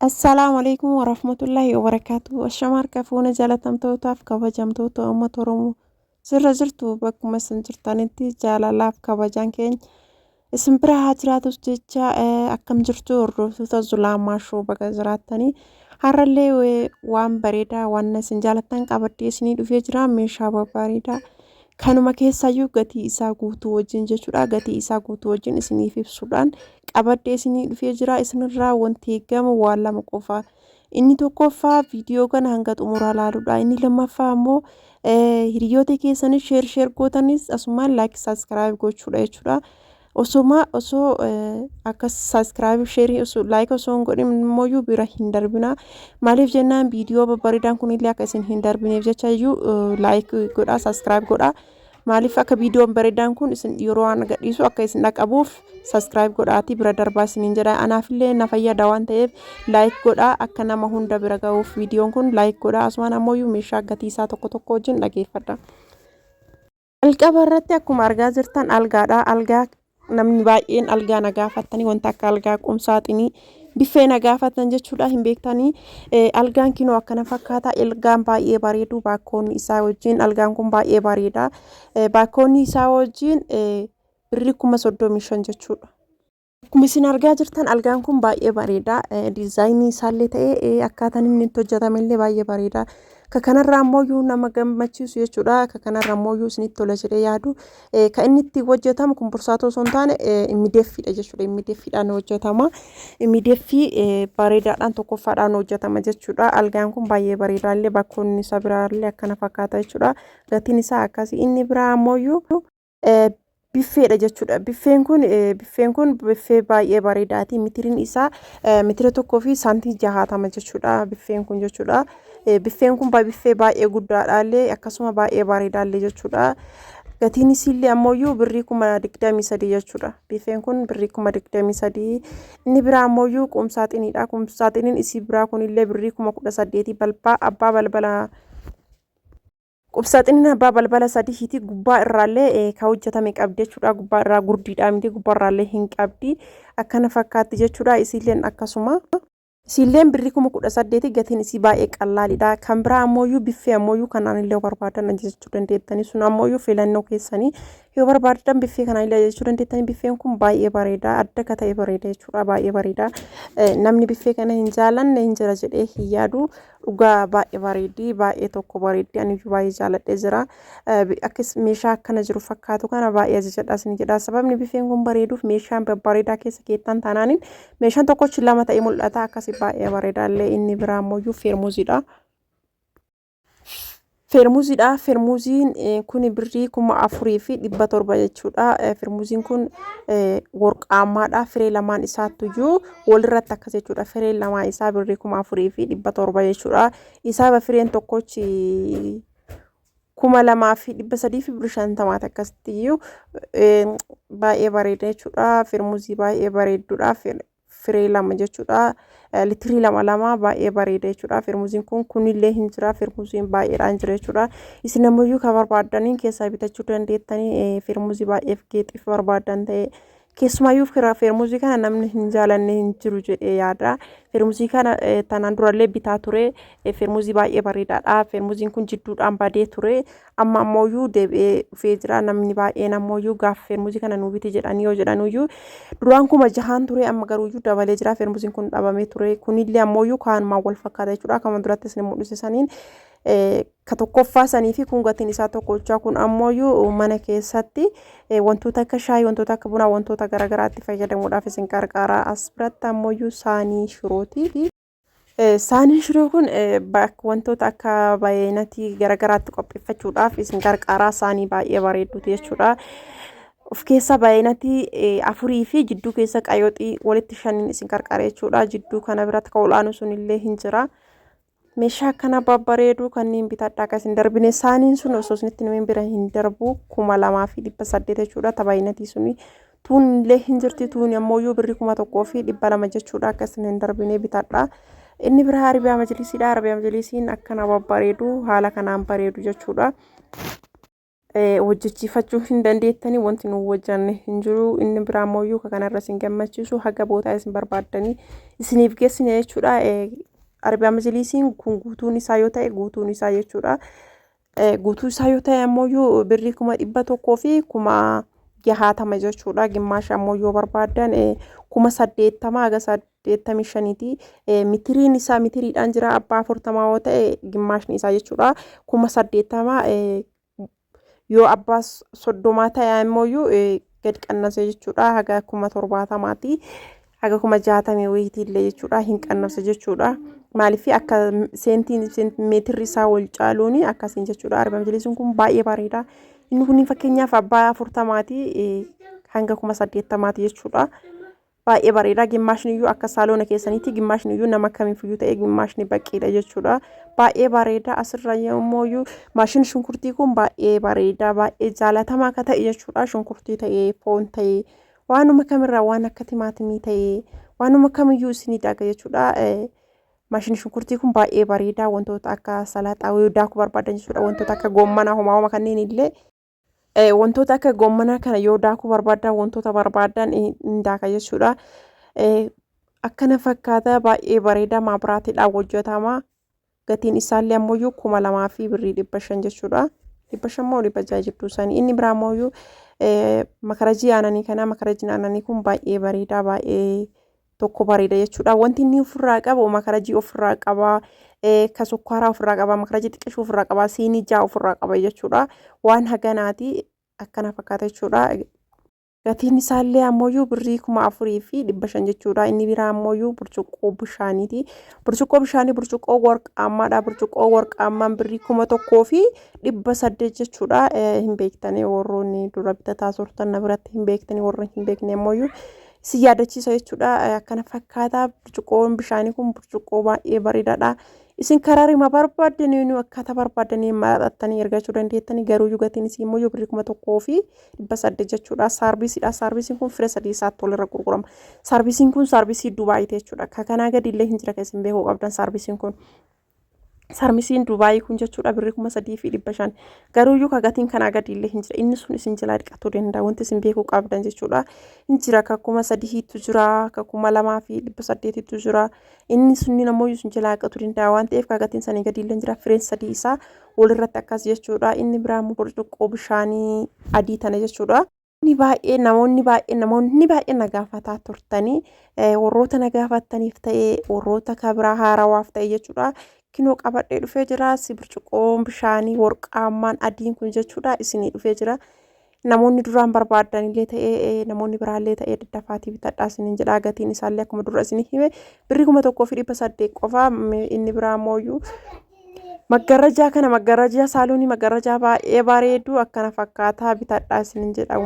Assalaamu alaikum warahmatullaahi wabarakaatu. Ashama harka fuuna jaalatamtootaaf kabajamtoota uummata Oromoo sirra jirtu bakkuma isin jirtanitti jaalalaaf kabajaan keenya isin bira haa jiraatus jecha akkam jirtu hordoftoota Zulaamaa Shoo baga jiraattanii har'allee waan bareedaa waan isin jaalattan qabadhee isinii dhufee jira meeshaa babbareedaa kanuma keessaayyuu gatii isaa guutuu wajjin jechuudha gatii isaa guutuu wajjin isiniif ibsuudhaan qabadhee isinii dhufee jira. Isinirraa wanti eegamu waan lama qofa. Inni tokkoffaa viidiyoo kana hanga xumuraa ilaaluudha. Inni lammaffaa ammoo hiriyoota keessanis sheer sheer gootanis asumaan laayik saabskiraayib gochuudha jechuudha. Osoma osoo akkas saabskiraayib sheerii osoo laayik osoo hin godhin immoo bira hin darbina. Maaliif jennaan viidiyoo babbareedaan kunillee akka isin hin darbineef jecha iyyuu laayik godhaa saabskiraayib godhaa. Maaliif akka viidiyoon bareedaan kun isin yeroo waan gadhiisu akka isin dhaqqabuuf subscribe godhaatii bira darbaa isiniin jedha. Anaafillee na fayyada waan ta'eef like godhaa akka nama hunda bira ga'uuf viidiyoon kun like godhaa. Asumaan ammoo meeshaa gatii isaa tokko tokko wajjin dhageeffadha. Jalqaba irratti akkuma argaa jirtan algaadha. Algaa namni baay'een algaa na gaafattanii wanta akka algaa qumsaaxinii biffee na gaafatan jechuudha hin beektanii algaan kinoo akkana fakkaata algaan baay'ee bareedu baakkoonni isaa wajjin algaan kun baay'ee bareeda baakkoonni isaa wajjin birrii 35,000 jechuudha. Akkuma isin argaa jirtan algaan kun baay'ee bareeda. Diizaayinii isaallee ta'ee akkaataan inni itti hojjetame illee baay'ee bareeda. Ka kanarraa ammoo nama gammachiisu jechuudha. Ka kanarraa ammoo isinitti tola jedhee yaadu. Kan inni itti hojjetamu kumbursaatoo osoo hin taane immideeffiidha jechuudha. Immideeffiidhaan hojjetama. Immideeffii bareedaadhaan tokkoffaadhaan hojjetama jechuudha. Algaan kun baay'ee bareedaa illee bakkoonni isaa biraallee akkana fakkaata jechuudha. Gatiin isaa akkasii. Inni biraa ammoo biffeedha jechuudha. Biffeen kun biffeen kun biffee baay'ee bareedaati. Mitiriin isaa mitira tokkoo fi saantii jahaatama jechuudha. Biffeen kun jechuudha. Biffeen kun biffee baay'ee guddaadha illee akkasuma baay'ee bareedaa illee jechuudha. Gatiin isiillee ammoo birrii 23,000 jechuudha. Biffeen kun birrii 23,000. Inni biraa ammoo qumsaaxiniidha. Qumsaaxiniin isii biraa kunillee birrii 18,000 balbaa abbaa balbala Qubsaaxiniin abbaa balbala sadihiiti gubbaa irraallee ka hojjetame qabdi jechuudha. Gubbaa irraa gurdiidhaa miti gubbaa irraallee hin qabdi. Akkana fakkaatti jechuudha. Isiilleen akkasuma. Isiilleen birrii 18,000 gatiin isii baay'ee qallaalidha. Kan biraa ammooyyuu biffee ammooyyuu kanaan illee barbaadan ajajachuu dandeettanii sun ammooyyuu filannoo keessanii yoo barbaadan biffee kanaan illee ajajachuu dandeettanii biffeen kun baay'ee bareeda adda akka ta'e bareeda jechuudha baay'ee bareeda. Namni biffee kana hin jaalanne hin jira jedhee hin yaadu. Dhugaa baay'ee bareeddi baay'ee tokko bareeddi aniyyuu baay'ee jaaladhee jira. Akka meeshaa akkana jiru fakkaatu kana baay'ee ajajadha isin jedha. Sababni bifeen kun bareeduuf meeshaan babbareedaa keessa keettan taanaaniin meeshaan tokkochi lama ta'ee mul'ata akkasii baay'ee bareeda illee inni biraa ammoo feermuziidha. Feermuziidha. Feermuziin kun birrii 4,700 jechuudha. Feermuziin kun worqaammaadha. Firee lamaan isaattuyyuu walirratti akkas jechuudha. Fireen lamaa isaa birrii 4,700 jechuudha. Isaa fireen tokkochi 2,300 fi birrii shantamaati akkasitti iyyuu baay'ee bareeda jechuudha. Feermuzii baay'ee bareedduudha. Firee lama jechuudha. Litirii lama lama baay'ee bareeda jechuudha. Feermuziin kun kunillee hin jira. Feermuziin baay'eedhaan jira jechuudha. Isin ammayyuu kan barbaaddaniin keessaa bitachuu dandeettanii feermuzii baay'eef geexiif barbaaddan ta'e keessumaayyuu feermuzii kana namni hin jaalanne hin jiru jedhee yaada. Feermuzii kana tanaan durallee bitaa ture. Feermuzii baay'ee bareedaadha. Feermuziin kun jidduudhaan badee ture. Amma ammooyyuu deebi'ee dhufee jira. Namni baay'een ammooyyuu gaafa feermuzii kana nuu biti jedhanii yoo jedhanuyyuu duraan 6,000 ture amma garuuyyuu dabalee jira. Feermuziin kun dhabamee ture. Kunillee ammooyyuu kaanumaan wal fakkaata jechuudha. Akkuma duratti isin mul'ise saniin ka tokkoffaa sanii fi kun gatiin isaa tokkochaa kun ammooyyuu mana keessatti wantoota akka shaayii wantoota akka bunaa wantoota garaagaraatti fayyadamuudhaaf isin qarqaara. As biratti ammooyyuu saanii shirooti. Saaniin shiroo kun wantoota akka baay'inatii garaagaraatti qopheeffachuudhaaf isin gargaara. Saanii baay'ee bareedduuti jechuudha. Of keessaa baay'inatii afurii fi jidduu keessa qayoxii walitti shaniin isin gargaara jechuudha. Jidduu kana biratti kan ol'aanu sunillee hin jira. Meeshaa akkana babbareedu kanneen bitadhaa akka isin darbine saaniin sun osoo isinitti hin bira hin darbu 2,800 jechuudha. Tabaayinatii suni Tuun illee hin jirti tuun ammoo birrii 1,200 jechuudha akka isin hin darbine bitadha. Inni biraa Arabiyaa Majlisiidha. Arabiyaa Majlisiin akkana babbareedu haala kanaan bareedu jechuudha. Hojjechiifachuu hin dandeettanii, wanti nu hojjanne hin jiru. Inni biraa immoo kanarra isin gammachiisu, haga bootaa isin barbaaddanii isiniif geessine jechuudha. Arbaa majlisiin kun guutuun isaa yoo ta'e, guutuun isaa jechuudha. Guutuu isaa yoo ta'e ammoo birrii 160,000 jechuudha. Gimmaasha ammoo yoo barbaaddan 80,000 haga 85,000ti. Mitiriin isaa mitiriidhaan jira, abbaa 40 yoo ta'e gimmaashni isaa jechuudha 80,000. Yoo abbaa 30 ta'e ammoo gad qannase jechuudha, haga 70,000ti. Haga 60,000 wayiitii jechuudha, hin qannase jechuudha. Maaliif akka seentiin meetirri isaa wal caaluun akkasiin jechuudha. Arbaa majlisiin kun baay'ee bareeda. Inni kun fakkeenyaaf abbaa 40ti, hanga 80,000ti jechuudha. Baay'ee bareeda. Gimmaashni iyyuu akka saaloona keessaniitti, gimmaashni iyyuu nama kamiifiyyuu ta'e gimmaashni baqiidha jechuudha. Baay'ee bareeda. Asirra yommuu maashinii shunkurtii kun baay'ee bareeda, baay'ee jaalatamaa akka ta'e jechuudha. Shunkurtii ta'ee, foon ta'ee, waanuma kamirraa, waan akka timaatimii ta'ee, waanuma kamiyyuu isinii daaka jechuudha. Maashinii shunkurtii kun baay'ee bareeda. Wantoota akka salaaxaa yoo daakuu barbaadan jechuudha. Wantoota akka goommanaa homaa homa kanneen illee, wantoota akka goommanaa kana yoo daakuu barbaadan, wantoota barbaadan hin daaka jechuudha. Akkana fakkaata, baay'ee bareeda, maabiraatiidhaan hojjetama. Gatiin isaallee ammoo 2,500 jechuudha. 500 moo 600 jidduu isaanii. Inni biraa ammoo makarajii aananii kana. Makarajiin aananii kun baay'ee bareeda, baay'ee tokko bareeda jechuudha. Wanti inni ofirraa qabu, makarajii ofirraa qaba, ka sukkaaraa ofirraa qaba, makarajii xiqqishuu ofirraa qaba, siinii 6 ofirraa qaba jechuudha. Waan haganaati, akkana fakkaata jechuudha. Gatiin isaallee ammoo birrii 4,500 jechuudha. Inni biraa ammoo burcuqqoo bishaaniiti. Burcuqqoo bishaanii burcuqqoo warqaammaadha. Burcuqqoo warqaammaan birrii 1,800 jechuudha. Hin beektanii warroonni dura bitataa turtan, na biratti hin beektanii, warra hin beekne ammoo si yaadachiisa jechuudha. Akkana fakkaata, burcuqqoon bishaanii kun burcuqqoo baay'ee bareedaadha. Isin karaa rima barbaaddanii, akkaataa barbaaddanii maxxattanii ergachuu dandeettanii, garuu gatiin isii immoo birrii 1,800 jechuudha. Saarbiisiidha. Saarbiisiin kun firee sadii isaatti walirra gurgurama. Saarbiisiin kun saarbiisii Dubaayiiti jechuudha. Ka kanaa gadi illee hin jira, kan isin beekuu qabdan saarbiisiin kun. Saarbiisiin Dubaayii kun jechuudha birrii 3,500. Garuu iyyuu ka gatiin kanaa gadi illee hin jira. Inni sun isin jalaa dhiqatuu danda'a. Wanti isin beekuu qabdan jechuudha. Hin jira, ka 3,000tu jira, ka 2,800tu jira. Inni sunniin ammoo isin jalaa dhiqatuu danda'a waan ta'eef, ka gatiin sanii gadi illee jira. Fireen sadii isaa walirratti akkas jechuudha. Inni biraa immoo burcuqqoo bishaanii adii tana jechuudha. Inni baay'ee namoonni baay'ee na gaafataa turtanii, warroota na gaafataniif ta'ee, warroota kabiraa haarawaaf ta'e jechuudha. Kinoo qabadhee dhufee jira. Si burcuqqoon bishaanii warqaammaan adiin kun jechuudha isinii dhufee jira. Namoonni duraan barbaadan illee ta'ee, namoonni biraallee ta'ee, daddafaatii bitadhaa isiniin jedha. Gatiin isaallee akkuma dura isinii hime birrii 1,800 qofa. Inni biraa immoo maggarrajaa kana, maggarrajaa saaluunii, maggarrajaa baay'ee bareedu akkana fakkaataa, bitadhaa isiniin jedha.